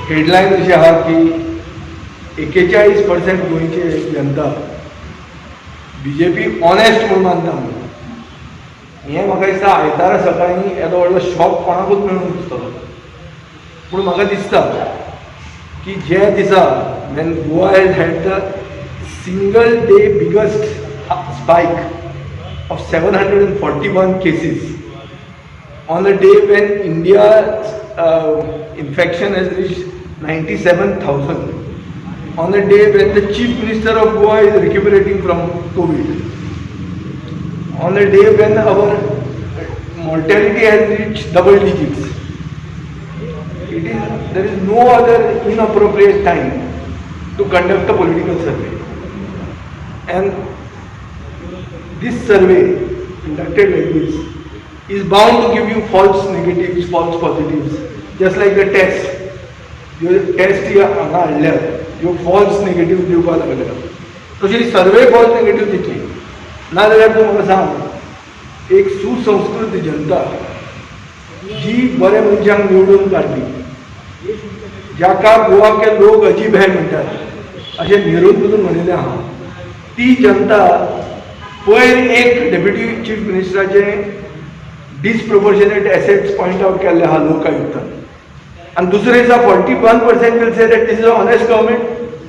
Headline अशी आहा की 41% गोंयची जनता बीजेपी ऑनेस्ट म्हणून मानता म्हणून. हें म्हाका दिसता, आयतारा सकाळीं येदो व्हडलो शॉक कोणाकूच मेळूंक नासतलो. पूण म्हाका दिसता की जे दिसा when Goa has had the single day biggest spike of 741 cases on a day when India's infection has reached 97,000, on a day when the Chief Minister of Goa is recuperating from COVID, on a day when our mortality has reached double digits, it is there is no other inappropriate time to conduct a political survey. And this survey conducted like this is bound to give you false negatives, false positives, just like the test. ज्यो taste हांगा हाडल्यात, त्यो falls negative दिवपाक लागल्या, तशी survey falls negative दितली. नाजाल्यार तूं म्हाका सांग, एक सुसंस्कृत जनता जी बऱ्या मनशांक निवडून काडली, जाका "गोवा के लोग अजीब है" म्हणटात अशें नेरून पसून म्हणिल्लें आहा, ती जनता पयर एक डेप्युटी चीफ मिनिस्टराचे डिसप्रोपोर्शनेट एसेट्स पॉयंट आउट केल्ले आहा लोक आयुक्तान आनी दुसरे दिसा 41% will say that this is a honest government.